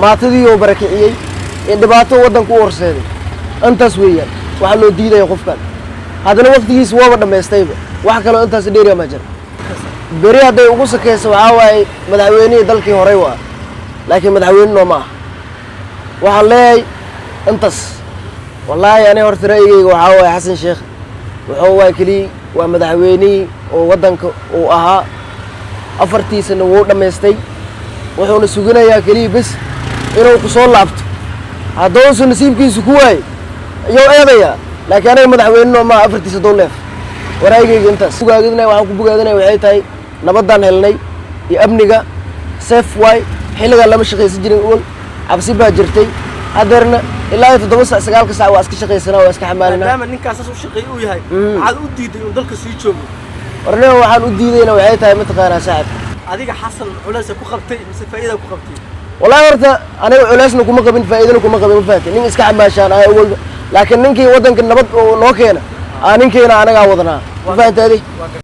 Maatadii oo barakiciyey ee dhibaato waddanka u horseeday intaas weeyaan waxaa loo diidaya qofkan. Haddana waqtigiisa waaba dhammaystayba, wax kaloo intaas dheeriya ma jira. Beri hadday ugu sakayso, waxaa waaye madaxweynihii dalkii horey waa, laakiin madaxweyne nooma ah. Waxaan leeyahay intaas. Wallaahi ani horta ra'yigayga waxaa waaye, Xasan Sheekh wuxuu waay keliya waa madaxweynihii oo waddanka uu ahaa. Afartiisana wuu dhammaystay, wuxuuna suginayaa keliya bes inuu ku soo laabto. Hadduusu nasiibkiisu ku waayo, iyou eedayaa, laakiin aniga madaxweyne nooma aha afartiisa doo leef. Waraagayga intaas bugaadinaya. Waxaan ku bogaadinaya waxay tahay nabaddaan helnay iyo amniga safe waay. Xilligaan lama shaqaysan jirin, ol cabsi baa jirtay. Haddeerna ilaa iyo 7 sac, 9-ka sac waa iska shaqaysanaa, waa iska xamaalinaa. Maadaama ninkaas saas u shaqeey uu yahay, maxaad u diiday inuu dalka sii joogo? Warnima waxaan u diidayna waxay tahay, mataqaanaa saaxib, Adiga Xasan culaysa ku qabtay mise faa'iida ku qabtay? Wallahi horta aniga culeysna kuma qabin, faa'iidana kuma qabin. Ma fahamtay? Nin iska xamaashaan ayaa awalba, laakiin ninkii waddanka nabad oo noo keena aa ninkeena anagaa wadanaa. Ma fahamtay adi?